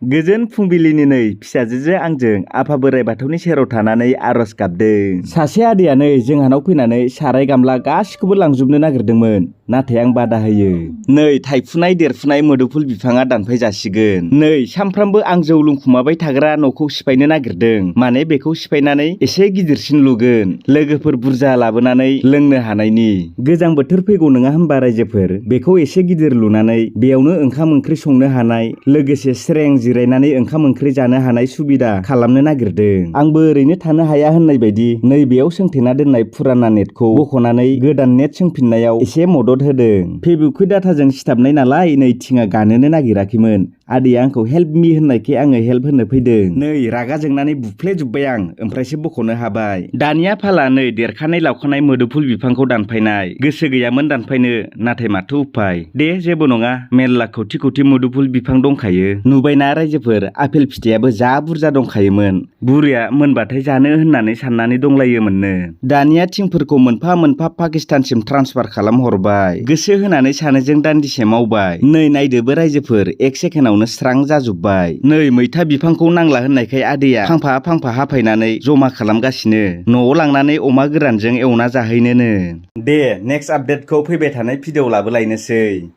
गोजोन फुंबिलिनि नै फिसाजोजो आंजों आफा बोराइ बाथौनि सेराव थानानै आर'ज गाबदों। सासे आदैया नै जोंहानाव फैनानै साराय गामला गासिखौबो लांजोबनो नागिरदोंमोन, नाथाय आं बादा होयो। नै थाइफुनाय देरफुनाय मोदोमफुल बिफाङा दानफाय जासिगोन। नै सामफ्रामबो आं जौ लोंखुमाबाय थाग्रा न'खौ सिफायनो नागिरदों, माने बेखौ सिफायनानै एसे गिदिरसिन लुगोन, लोगोफोर बुरजा लाबोनानै लोंनो हानायनि। गोजां बोथोर फैगौ नङा होनबा रायजोफोर? बेखौ एसे गिदिर लुनानै बेयावनो ओंखाम ओंख्रि संनो हानाय, लोगोसे स्रें जिरायनानै ओंखाम ओंख्रि जानो हानाय सुबिदा खालामनो नागिरदों। आंबो ओरैनो थानो हाया होननाय बायदि नैबेयाव सोंथेना दोननाय फुराना नेटखौ बख'नानै गोदान नेट सोंफिननायाव एसे मदद होदों। फेब्रिक्विक डाटाजों सिथाबनाय नालाय नै थिङा गानोनो नागिराखैमोन। आदैया आंखौ हेल्प मी होननायखाय आङो हेल्प होनो फैदों। नै रागा जोंनानै बुफ्लेजोब्बाय आं, ओमफ्रायसो बख'नो हाबाय। दानिया फाला नै देरखानाय लावखानाय मोदोमफुल बिफांखौ दानफायनाय। गोसो गैयामोन दानफायनो, नाथाय माथो उफाय। दे जेबो नङा, मेरला खौथि खौथि मोदोमफुल बिफां दंखायो। नुबायना रायजोफोर, आपेल फिथाइयाबो जा बुरजा दंखायोमोन। बुरिया मोनबाथाय जानो होननानै साननानै दंलायोमोननो। दानिया थिंफोरखौ मोनफा मोनफा पाकिस्तानसिम ट्रान्सफार खालामहरबाय। गोसो होनानै सानैजों दान्दिसे मावबाय। नै नायदोबो रायजोफोर, एक सेकेन्डआवनो स्रां जाजोब्बाय। नै मैथा बिफांखौ नांला होननायखाय आदैया फांफा फांफा हाफायनानै जमा खालामगासिनो, न'आव लांनानै अमा गोरानजों एवना जाहैनोनो। दे नेक्स्ट आपडेटखौ फैबाय थानाय भिडिअ लाबोलायनोसै।